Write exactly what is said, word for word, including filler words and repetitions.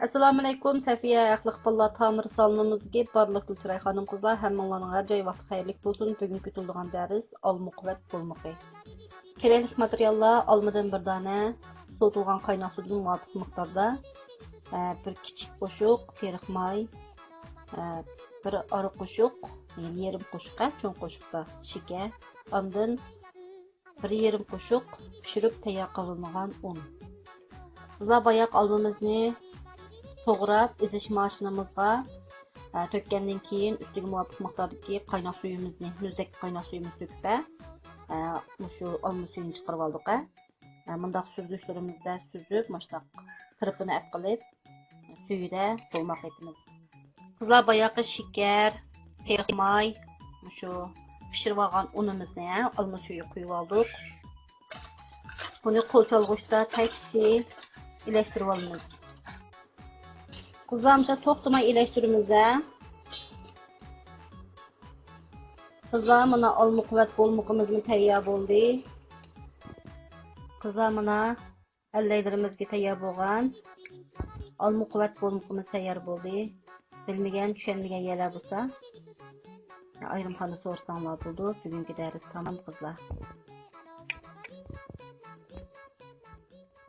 ئەسسالامۇئەلەيكۇم، سەفىيە ھەقلىق بالىلار تامىرى سالونىمىزدىكى بارلىق گۈلچىراي خانىم-قىزلار، ھەممىڭلارنىڭ ھەر جاي ۋاقتى خەيرلىك بولسۇن. بۈگۈنكى تۇتۇلىدىغان دەرس ئالما قۇۋۋەت بولمىقى. كېرەكلىك ماتېرىياللار: ئالمىدىن بىر دانە، سوۋۇتۇلغان قايناق سۇدىن مۇۋاپىق مىقداردا، ئە، بىر كىچىك قوشۇق سېرىق ماي، ئە، بىر ئارا قوشۇق، يەنى يېرىم قوشۇق، ھە، چوڭ قوشۇقتا شېكەر، ئاندىن بىر يېرىم قوشۇق پىشۇرۇپ تەييار قىلىنغان ئۇن. قىزلار، باياق ئالمىمىزنى توغراپ، ئېزىش ماشىنىمىزغا، ئە، تۆككەندىن كېيىن، ئۈستىگە مۇۋاپىق مىقداردىكى قايناق سۈيىمىزنى، مۇزدەك قايناق سۈيىمىزنى تۆكۈپ، ئە، مۇشۇ ئالما سۈيىنى چىقىرىۋالدۇق، ئە. ئە، مۇنداق سۈزگۈچلىرىمىزدە سۈزۈپ، مۇشۇنداق تىرپىنى ئەپ قىلىپ، سۈيىدە بولماق ئېتىمىز. قىزلار، باياقى شېكەر، سېرىق ماي، مۇشۇ پىشۇرۇۋالغان ئۇنىمىزنى، ھە، ئالما سۈيىگە قۇيۇۋالدۇق. بۇنى قول چالغۇچتا تەكشى ئىلەشتۈرۈۋالىمىز. قىزلار، مۇشۇ توختىماي ئىلەشتۈرىمىز، ھە. قىزلار، مانا ئالما قۇۋۋەت بولمىقىمىزمۇ تەييار بولدى. قىزلار، مانا ئەللەيلىرىمىزگە تەييار بولغان ئالما قۇۋۋەت بولمىقىمىز تەييار بولدى. بىلمىگەن، چۈشەنمىگەن يەرلەر بولسا، ئايرىم خانىدا سورىساڭلار بولىدۇ. بۈگۈنكى دەرس تامام، قىزلار.